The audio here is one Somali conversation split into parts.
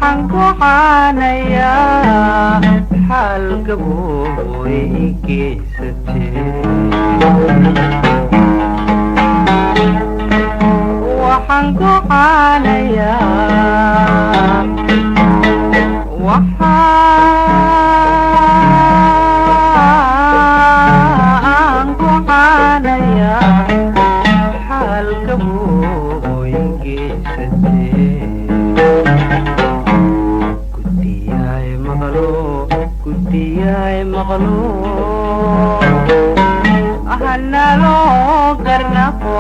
Waxaan gocaanayaa xaal gabooy i geysatee. Waxaan gocaanayaa, waxaan gocaanayaa xaal gabooy i geysatee. Gudiyaay maqlo, gudiyaay maqlo, hanaloo garnaqo,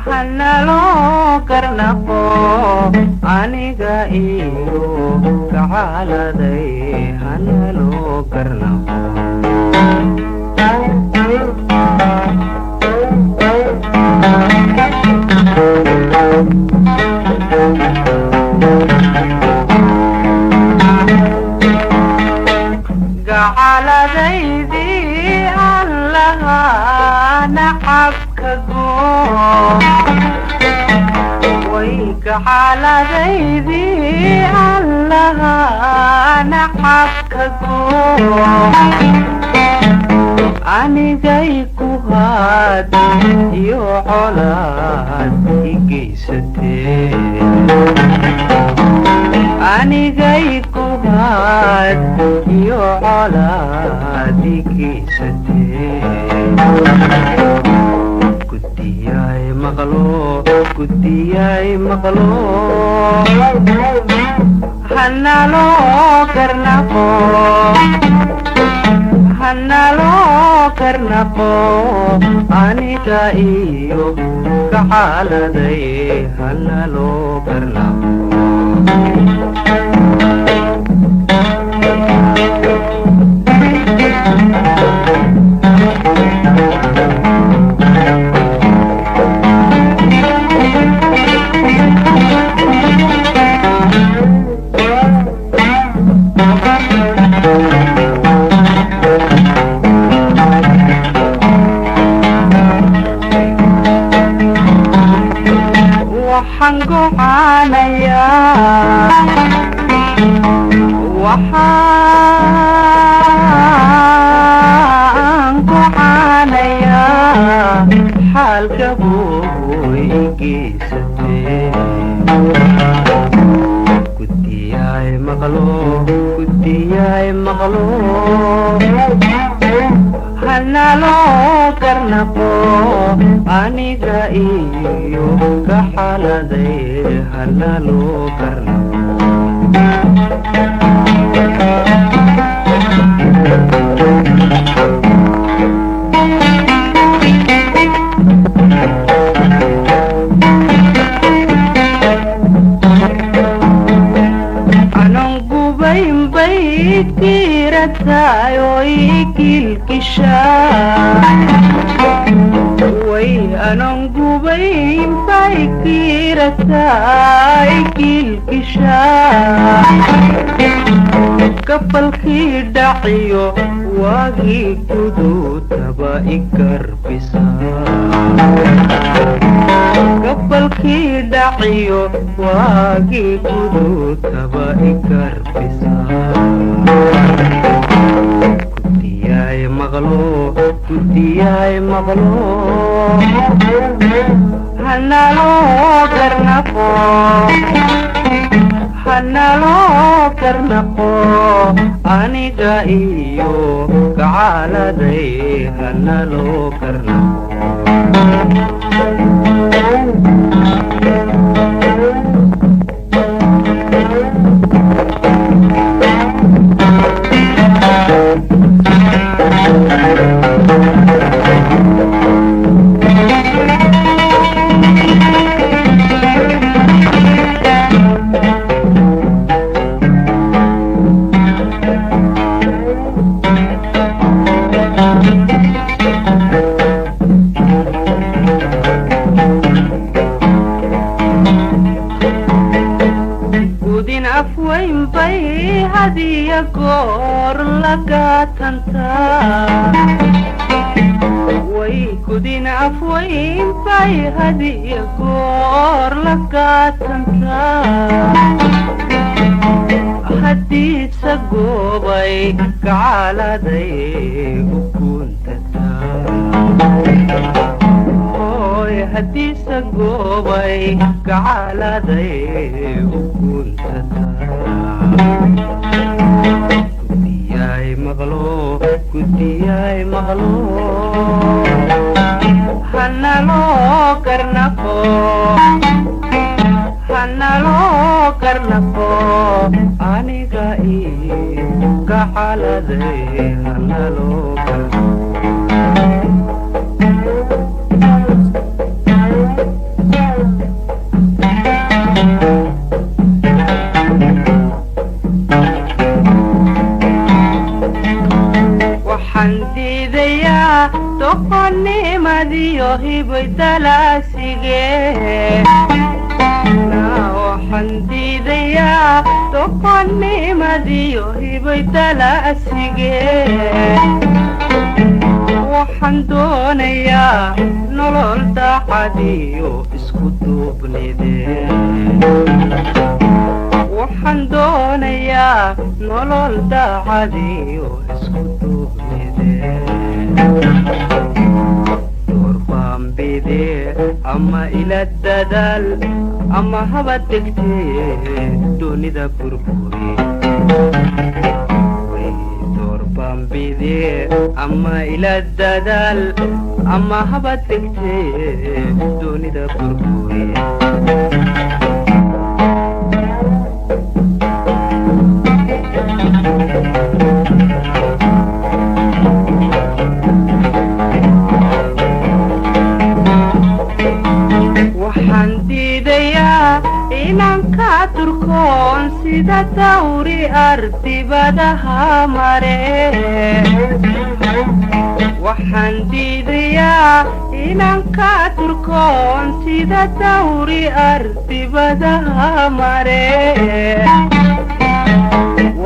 hanaloo garnaqo, aniga iyo gacaaladay hanaloo garnaqo. Gacaladaydii aan lahaa nacabka goo way, gacaladaydii aan lahaa nacabka goo, anigay ku haad iyo colaad i geysatee, anigay ku haad iyo colaad i geysatee. Gudiyaay maqlo, gudiyaay maqlo, hanaloo garnaqo, hanaloo garnaqo, aniga iyo gacaaladay hanaloo garnaqo. Waxaan gocaanayaa, waxaan gocaanayaa xaalka booy i geysatee. Gudiyaay maqlo, gudiyaay maqlo, hanaloo garnaqo, aniga iyo gaxaladay hanaloo garnaqo. Anon gubayn bay kiirataay oo igilgishaa way, anon gubayn bay kiirataay gilgishaa, gafalkii dhaciyo waagii guduudaba i garbisaa, gabalkii dhaciyo waagii guduudaba i garbisaa. Gudiyaay maqlo, gudiyaay maqlo, hanaloo garnaqo, hanaloo garnaqo, aniga iyo gacaaladay hanaloo garnaqo. Gudin afweyn bay hadiya goor lagatantaa. Way kudin afweyn bay hadiyo goor la gaatantaa, haddiise goobay gacaladay u guntataa. Hooy, haddiise goobay gacaladay u guntataa. Guddiyaay maqlo, guddiyaay maqlo, hanaloo garnaqo, hanaloo garnaqo, aniga iyo gacaladay hanaloo garnaqo. Waxaan diidayaa doqonnimadiyo hibay dalaasige. Waxaan diidayaa doqonnimadiyo hibay dalaasige. Waxaan doonayaa nolol daacadiyo isku duubnide. Waxaan doonayaa nolol daacadiyo isku duubnide. Doorbaan bide ama ila dadaal ama haba degtee doonida burburi. Doorbaan bide ama ila dadaal ama haba degtee doonida burburi. Waxaan diidayaa inaan ka turkoon sida dawri ardibadaha mare. Waxaan diidayaa inaan ka turkoon sida dawri ardibadaha mare.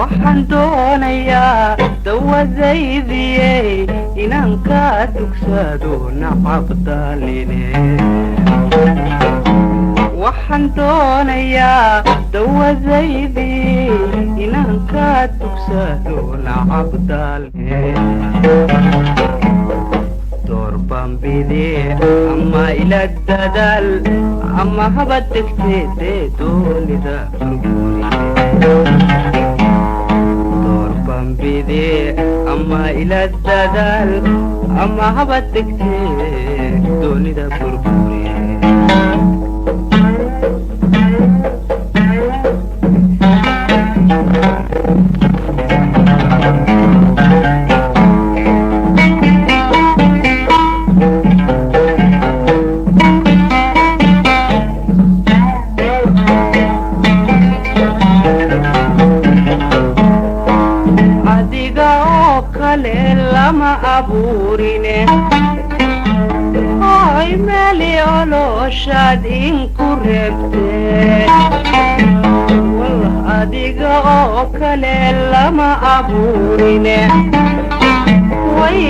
Waxaan doonayaa dawadaydiyey inaan ka tugsado nacabdaline. Waxaan doonayaa dawadaydii inaan ka tugsado nacabdaline. Doorbaan bide ama ila dadaal ama haba degteedee doonida burburi. Doorbaan bide ama ila dadaal ama haba degtee doonida burburi. Adiga oo kale lama abuurine, hoy, meeli oloshaad inku reebtee. Wallah, adiga oo kale lama abuurine, way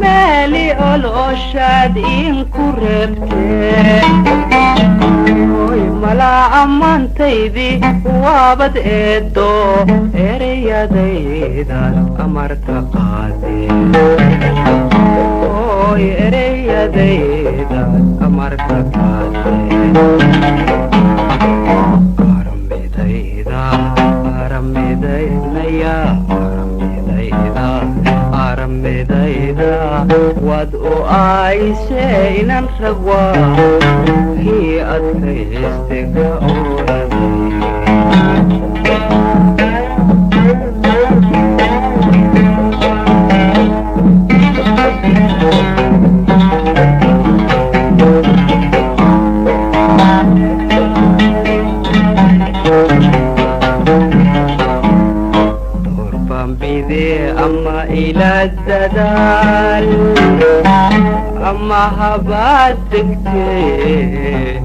meeli oloshaad inku reebtee. Hoy, malaa ammaantaydii waabad eeddo, ereyadaydaad amarka qaadee. Hoy, ereyadaydaad amarka qaadee. Aramidayda, aramidaynaya, aramidayda, aramidayda waad u aayse inan ragwa kii adkayste ka oraday. Doorbaan bide ama ila dadaal ama habaad degtee